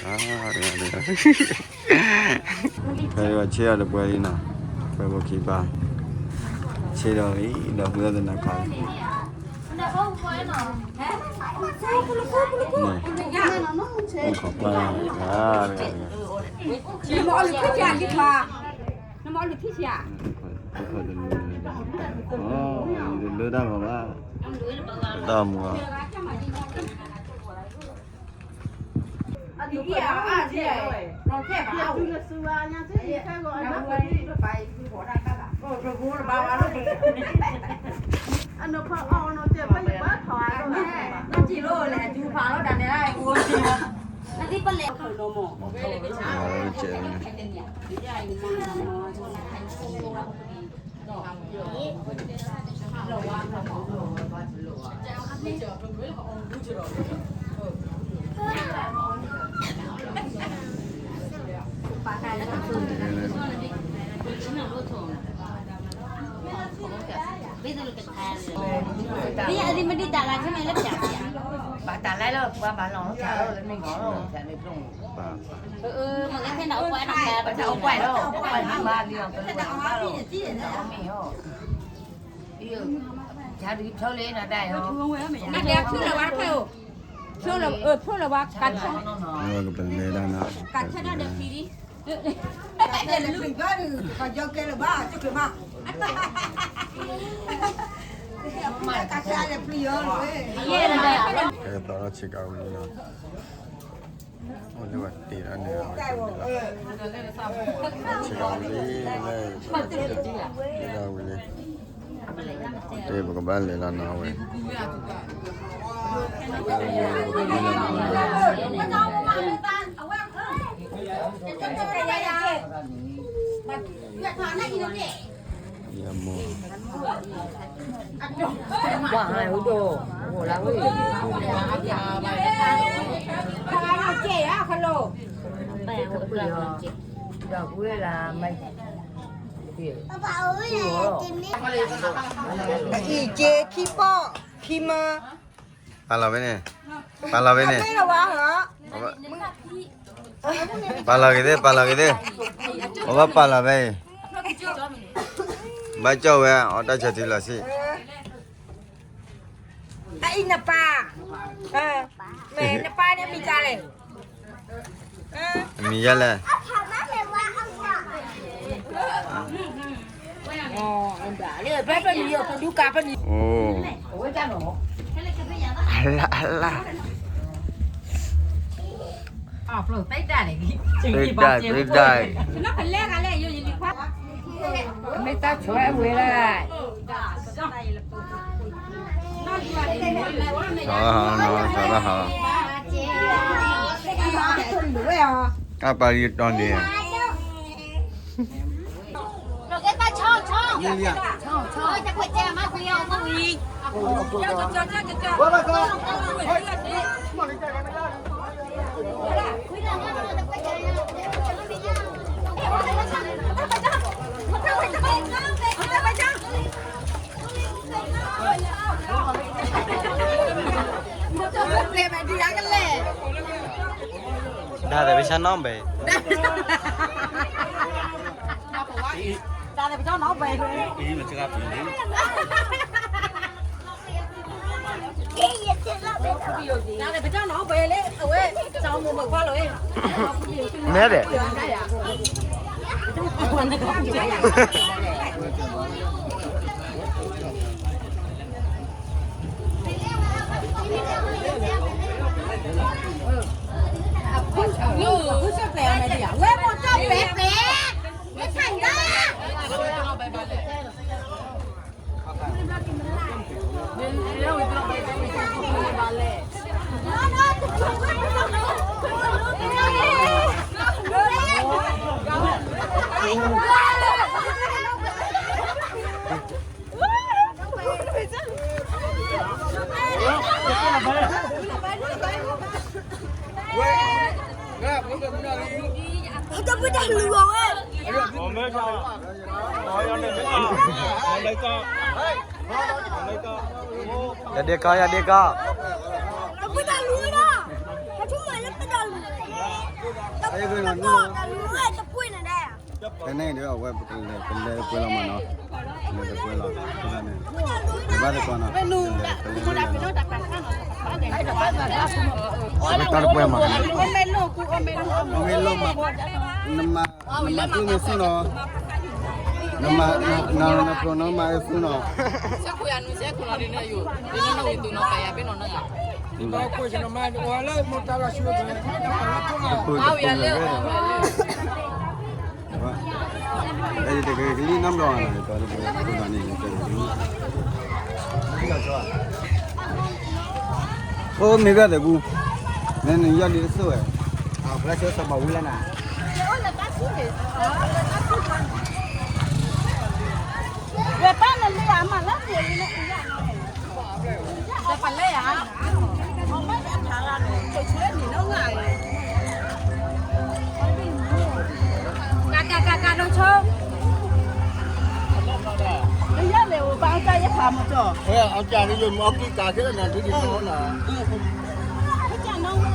တဂၤတဂၤ ဖဲဆ့ဒီးတပွဲလံနီၤ, ပွဲဖိခံပၢ်, ဆ့ဒီးလံ ဒီပုၢ်ဝဲၢ်သနာ်ခါလံ, အိၣ်ခိးကွၢ်တဂၤတဂၤ, အိၣ်ခိးတဂၤတဂၤ, အိၣ်ခိးတဂၤတဂၤ, တလၢတၢ်ဂီၤဘၣ်, တၢ်မူအီၤ ဘၣ်တၢ်လဲလီၤ ပှၤဘၣ်လီၤ ဆၣ်လီၤ လၢမ့ၢ်ဂီၤလီၤ ဆၣ်န့ၣ်ကျိၣ် ပတၢ်အိၣ်ပှဲၤလီၤ ပှဲၤမးလီၤ မ့ၢ်ဟီ ဆၣ်ဒုးဖျိလၢနတၢ်ဟီ နတဲဖျိလၢၤဝဲဖဲအိၣ် ဖျိလၢၤဝဲ ကးဆၢ ကလဲၤဒၣ်နၤ ကးဆၢတၢ်ဒီးဖံလံ ကးဆၢလၢဖံယီၤ ကယီကဲလၢၤဘၣ် ကၠိက့ၤမး ကးဆၢလၢဖံယီၤ ကဲသီထီၣ်ဆ့ကၤဝံၤလံနီၤ အိၣ်လၢဝဲတ့ၢ်ဒၣ်န့ၣ် အဝဲကဘၣ်လီၤ ဆ့ကၤဝံၤလံ လၢဆ့ကၤဝံၤလံ တ့ၢ်ပကဘၣ်လဲၤလီၤနီၤဝဲ ယမိၢ် ဝါဟိဒိၣ် ဝိၣ်လၢဝ့ၢ် ဒီးဝ့ၢ်လၢမ အံၤက့ခံပီၢ်ခံမၢ ပာ်လီၤဖဲန့ၣ် ပာ်လီၤဖဲန့ၣ် ပာ်လီၤက့ၤသ့ၣ် ပာ်လီၤက့ၤသ့ၣ် အဝဲပာ်လီၤဖဲအံၤ ဘၣ်ကၠီၣ်ဝဲ အီတၢ်ဆၢထံလီၤဆံး အအံၤနပၢ် နပၢ်န့ၣ်မံၤတၢ်လဲၣ် မံၤယဲလဲၣ် ဖဲပနံၤ ပဒူကးပနံၤ အိၣ် အလၢအလၢ သုဒၣ်သုဒၣ် မ့ၢ်တၢ်ဆိၣ်ဝဲဝဲဒၣ် စီၤဟီနီၤ စီၤဟီ အပၢ်လံတီၤန့ၣ် ဒၣ်သပ့ၤဆၣ်နီၣ်ဘဲ ဒၣ်သပ့ၤဆၣ်နီၣ်ဘဲ နဲဒဲး ယဒ့ကီ ယဒ့ကီ တၢ်လူၤလီၤ ပထူၣ်မၤလၢပတၢ်လူၤ တပှ့ၤန့ၣ်ဒီး အဝဲပကလဲၤ ပလဲၤတပှဲၤလီၤမးနီၤ, ပလဲၤတပှဲၤလီၤ, န့ၣ် ပဘၣ်တကီနီၤ, ပတၢ်တပှဲၤမး, နမၤ နမၤကျိၣ်မ့ၢ်ဆူၣ်နီၤ, နမၤ နကျိၣ်နီၤမၤဆူၣ်နီၤ, တကလံၤနဘျီ, အိၣ်မ့ၢ်ဘၣ်တကူ, နနယီၢ်လံတစိၢ်ဝဲ, အဘျါဆိသးဘၣ်ဝံလၢနၤ, ဝဲပၢ်နလံအမၤလၢ ကကကကဒိဆိ, နယလဲၤအိၣ်ဘၣ်အကၢ်ယဖးမီၤကီၢ်, အကၢ်န့ၣ်ယမၤအီၣ်ကံကးခဲလၢာ်နၤ ဒ်ဒ်နီၤနၤ, ကနီၤ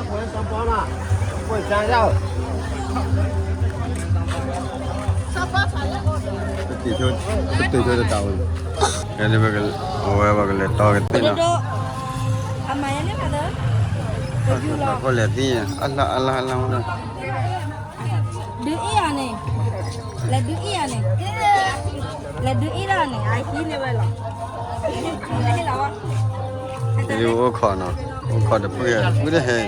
ဝဲဒၣ် ပတ့ၢ်ဆိတတၢ်ဝဲ, အဝဲပကလဲၤတီကသ့ၣ်နီၤ, အလဲၤသ့ၣ်, အလၢအလၢအလၢ, ဒုးအ့ၣ်ယၤန့ၣ်, လဲၤဒုးအ့ၣ်ယၤန့ၣ်, လဲၤဒုးအ့ၣ်ဒၣ်န့ၣ် အဟံးန့ၢ်ဝဲလီၤ, အိၣ်ခိးနီၤ, အိၣ်ခိးတဖုတဖုတဟဲ,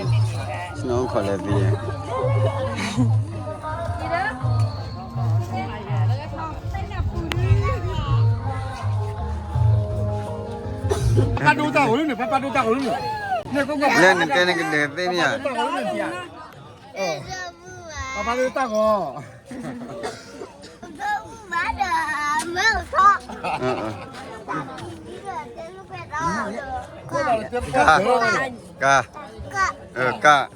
နအိၣ်ခိးလဲၤသ့ၣ် ပၢ်ဒိတၢ်ဂီၤလၢန့ၣ်, ပၢ်ပၢ်ဒိတၢ်ဂီၤလၢန့ၣ်, လၢနတဲန့ၣ်ကဒဲးသ့ၣ်မ့ၢ်ဧါ, ပၢ်ပၢ်ဒိတၢ်ဂီၤ, က က က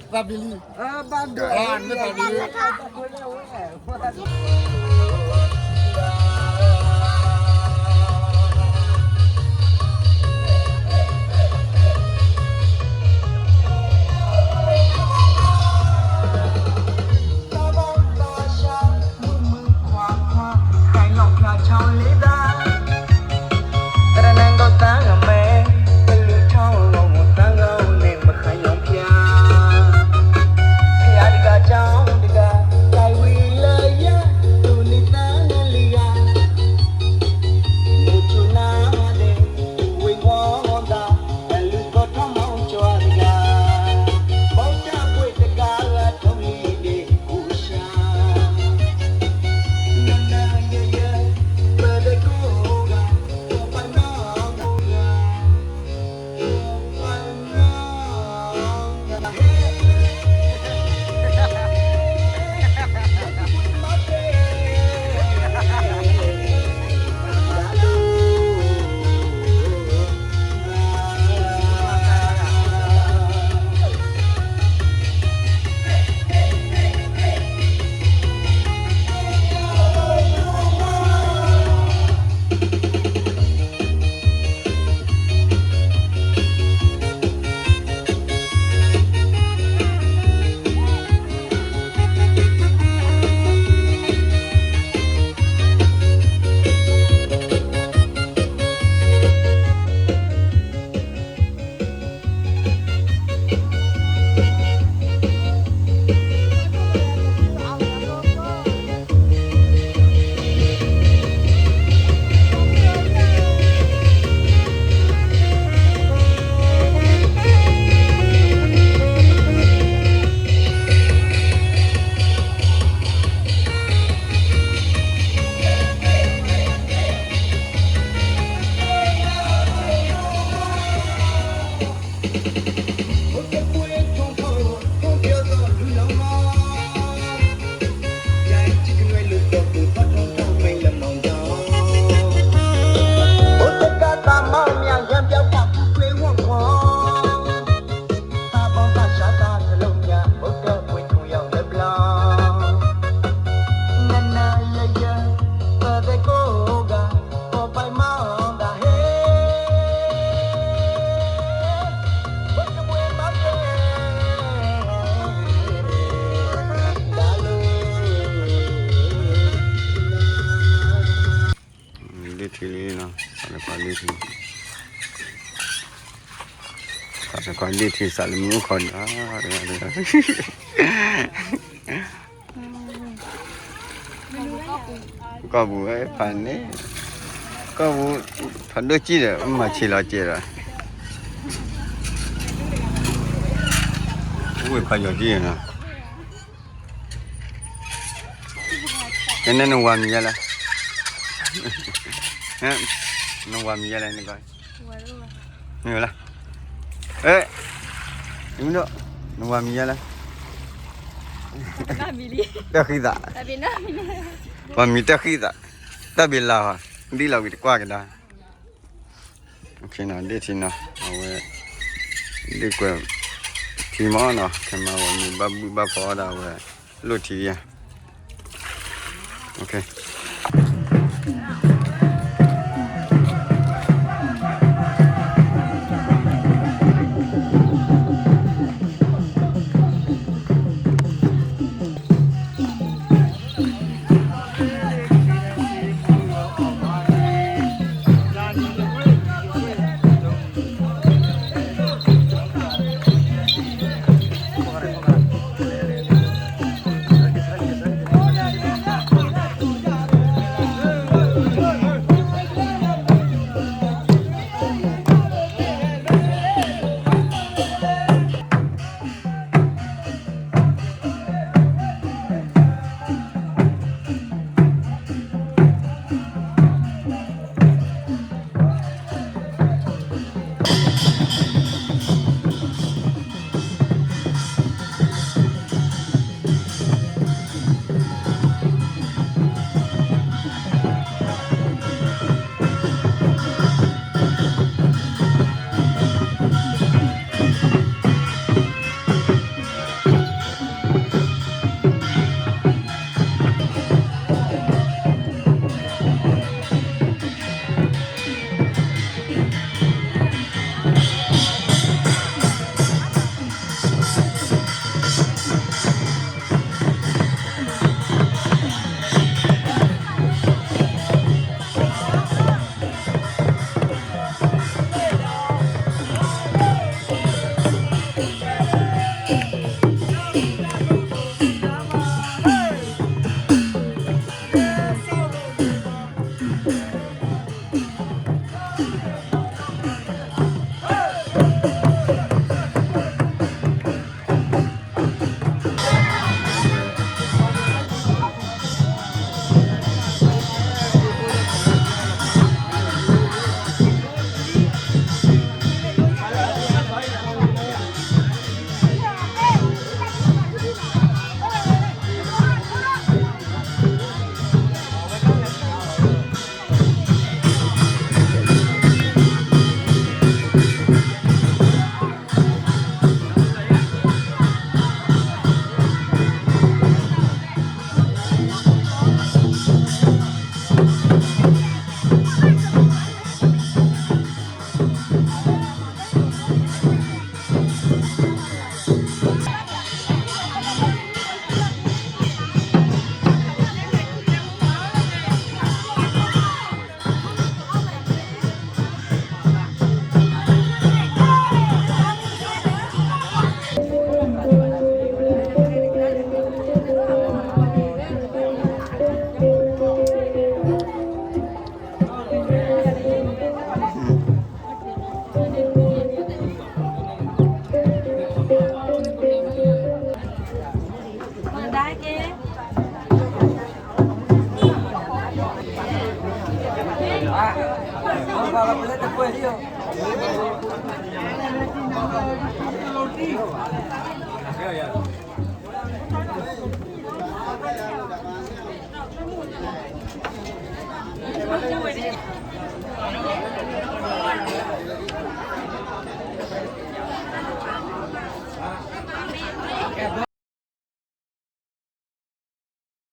တၢ်တခီဒ့ၣ်ထံစးလၢမူခီဒီး ကီၢ်ပူၤဝဲဖးန့ၣ်, ကီၢ်ပူၤ ဖးဒိၣ်ကံၢ်ဒီး မၤဆံးလီၤကဲးဒီး, အိၣ်ဝဲဖးယီၤကံၢ်နီၤ, ကဲန့ၣ်နဝၤမံၤယဲလဲၣ်, နဝၤမံၤယဲလဲၣ်နကီၢ်, မ့ၢ်ဝဲလၢ, အဲ, နဝၤမံၤယဲလဲၣ်, တၢ်ဃံသး, ပှၤမံၤတၢ်ဃံသး, တၢ်ဘ့ၣ်လၢ်ဟီ, ဒ်လီၤဝံၤတကွၢ်ကဒါ ဒ့ၣ်ထံနီၤ, အဝဲ ဒ့ၣ်ကွဲးထံမီၢ်နီၤ, ခဲမၤဝဲမ့ၢ်ဘၣ်ဘုၣ်ဘၣ်ဖီအီၣ်ဒၣ်ဝဲ လိၣ်ထံဧါ.